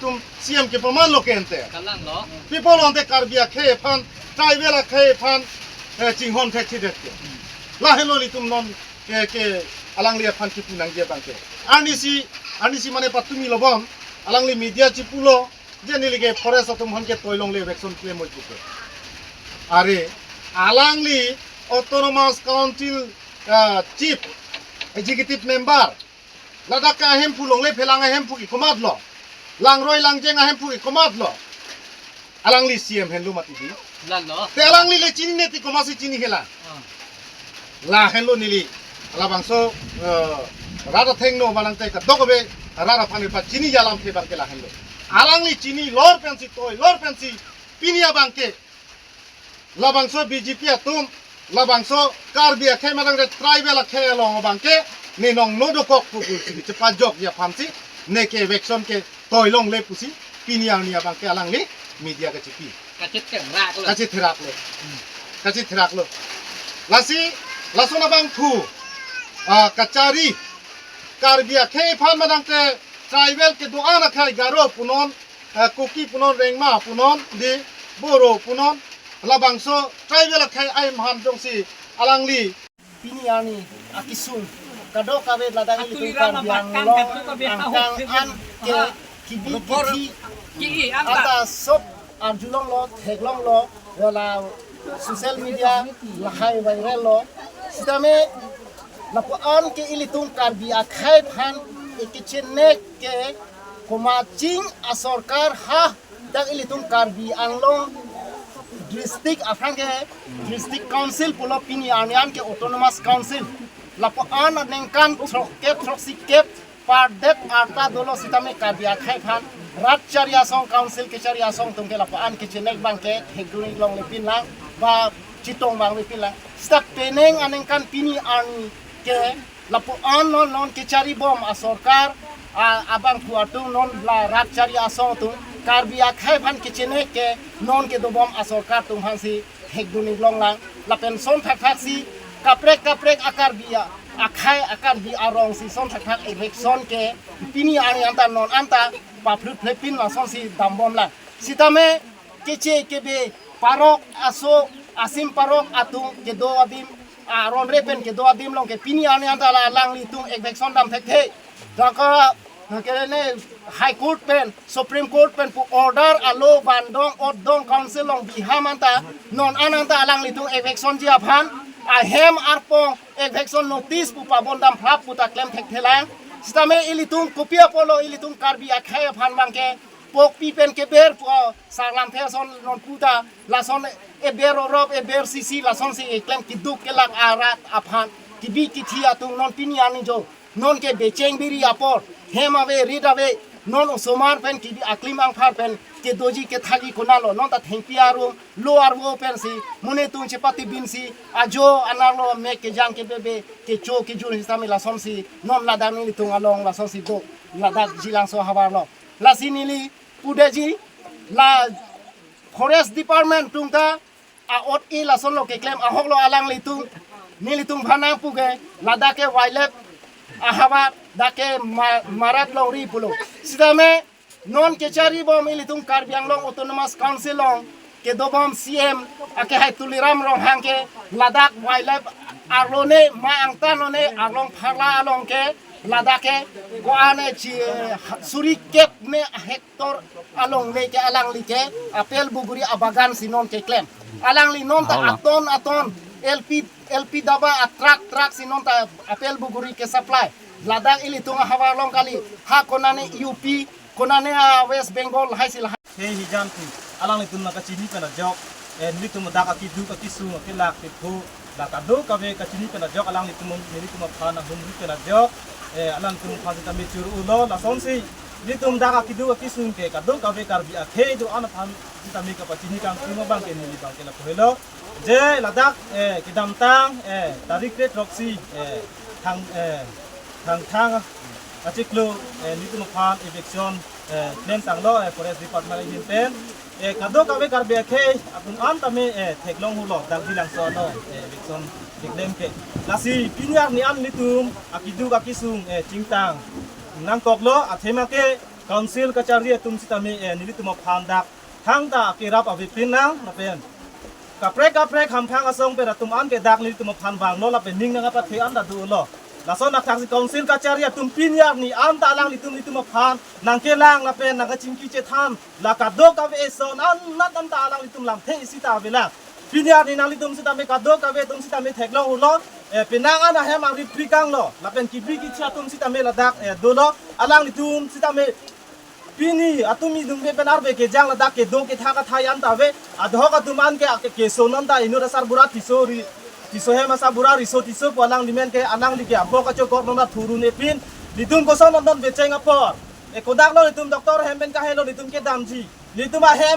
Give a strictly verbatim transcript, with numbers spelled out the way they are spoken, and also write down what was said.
Tum C M ke paman lo ke ante. Kalang lo. People ante Karbi akhei aphan, tribal akhei aphan, eh, chinghon thek si det ke. Lahenlo ilitum non ke, ke alangli aphan kipu nangji abang ke. Arnisi, arnisi mane patumi lo bom, alangli media chipulo, je neli ke forest atum aphan ke toilongle eviction klem oi puke. Are, alangli Autonomous Council, ah, Chief Executive Member, ladak ke ahemphu longle phelang ahemphu ke komatlo. Langroi langjeng ahemphu ke komatlo. Alangli C M henlo mati di. Lalo. Te alangli le chinine ti komatsi chini hela. Ah. Lahenlo neli. Labangso, eh, rat athengno manang te kadokave rat aphan pachini alamthe abang ke lahenlo. Alangli chini lor pensi toi, lor pensi pini abang ke. Labangso B J P atum, labangso Karbi akhei madang re tribal akhei along abang ke, ne nong no dokok pu pusi chepajokji aphansi, ne ke eviction ke toilongle pusi, pini arni abang ke alangli media kachipi. Kachitherak lo. Kachitherak lo. Kachitherak lo. Lasi, lason abangphu, ah, kachari, Karbi akhei aphan madang ke tribal kedo-an akhei Garo punon, eh, Kuki punon, Rengma punon, di Boro punon, labangso tribal akhei ai mahan jongsi alangli. Pini arni akesung kadokave ladak ilitum Karbi Anglong angkang an ke kibi kithi ata sop arjulonglo, theklonglo, wala social media lahai viral lo. Sitame lapu an ke ilitum Karbi akhei aphan ekechenek ke komaching asorkar ha dak ilitum Karbi Anglong district aphan ke district council pulo, pini arni an ke autonomous council. Lapu an aningkan throkkep throksi kep pardet arta dolo sitame Karbi akhei aphan rat chari asong, council kechari asong atum ke lapu an kechenek abang ke hekdun longle pinlang ba chetong vangle pinlang. Sita penang aningkan pini arni ke lapu an non non kechari bom asorkar, a, abangphu atum non la rat chari asong atum Karbi akhei aphan kechenek ke non kedo bom asorkar atum aphansi hekdun longlang. Lapen son thakthak si kaprek kaprek a-Karbi a, akhei a-Karbi arong si son thakthak eviction ke pini arni anta non anta paphlut phlepin lasonsi dambomlang. Sitame keche kebe parok aso asim parok atum kedo adim, aron re pen kedo adim along ke pini arni anta la alanglitum eviction dam thekthe. Daka kene High Court pen, Supreme Court pen pu order alo vandong otdong council along biham anta non an anta alanglitum evictionji aphan ahem arpong eviction notice pu pabondam phlap pu ta klem thekthelang. Sitame ilitum kopi apotlo ilitum Karbi akhei aphan abang ke pokpi pen keber pu, oh, sarlam pherson non puta lason eber orop eber sisi lasonsi eklem keduk kelak arat aphan kibi kithi atum non pini arni jo non ke becheng biri apor, hem ave rit ave, non osomar pen kibi aklim angphar pen kedoji kethakji konatlo, non ta thengpi arum lo arvo pensi monit atum chepatibinsi ajo anerlo mek kejang kebebe kecho kejun sitame lasonsi non ladak nelitum along lasonsi do, ladak Jilangso ahavar lo. Lasi neli pudetji la Forest Department atum ta a-ot-e lasonlo keklem ahoklo alanglitum, nelitum aphan nangpu ke ladak ke wildlife ahavar dak ke ma-, marat longri pulo. Sitame non kechari bom ilitum Karbi Anglong Autonomous Council along kedo bom C M akehai Tuliram Ronghang ke ladak wildlife arlo ne ma angtan lo ne arlong pharla along ke ladak ke ko-an ne chi, eh, suri kep ne hektar along le ke alangli ke apel buguri abagan si non keklem. Alangli non ta Hala. aton aton L P, L P daba a-truck truck si non ta apel buguri ke supply. Ladak ilitum ahavar along kali, ha konane U P, konane a-West Bengal hai si lahai. He hijan tu alanglitum nangkachini pen ajok, eh, nelitum dak akiduk akisung akelak kepho la kadokave kachini pen ajok alanglitum, nelitum aphan ahumri pen ajok, eh, alanglitum aphan sitame churu-ulo lasonsi nelitum dak akiduk akisung ke kadokave Karbi akhei do-an aphan sitame kapachini kangtung abang ke neli abang ke lapu helo. Je ladak, eh, kedamtang, eh, tarik kre throksi, eh, thang, eh, Thangthang achiklo, eh, nelitum aphan eviction, eh, klem tanglo, eh, Forest Department ahin pen. Eh, kadokave Karbi akhei atum an tame, eh, theklong hulo, dak Jilangso ano, eh, eviction keklem ke. Lasi pini arni an nelitum akiduk akisung, eh, chingtang nangkoklo, athema ke Council kachari atum sitame, eh, nelitum aphan dak thangta kerap avepin lang lapen kaprek kaprek hamphang asong pen atum an ke dak nelitum aphan vanglo lapen ning nangkapathe anta dolo. Lason athaksi council kachari atum pini arni anta alanglitum nelitum aphan nangkelang lapen nangkachingki chethan la kadokave ason an nat anta alanglitum lamthe isi ta avelang. Pini arni nanglitum sitame kadokave atum sitame theklong ulo, eh, penang an ahem ari prikanglo lapen kibi kichi atum sitame ladak, eh, dolo. Alanglitum sitame pini atum idungbe pen arve kejang ladak kedo ketha kathai anta ave. Adhok atum an ke, ke keso non ta inut asarbura Tisso ri, Tisso hem asarbura Riso Tisso pu alangli men ke alangli ke abok kachokor non ta thurun epin. Nelitum koson non non vecheng apor. E kodak lo nelitum doctor hem pen kahelo nelitum kedamji. Nelitum ahem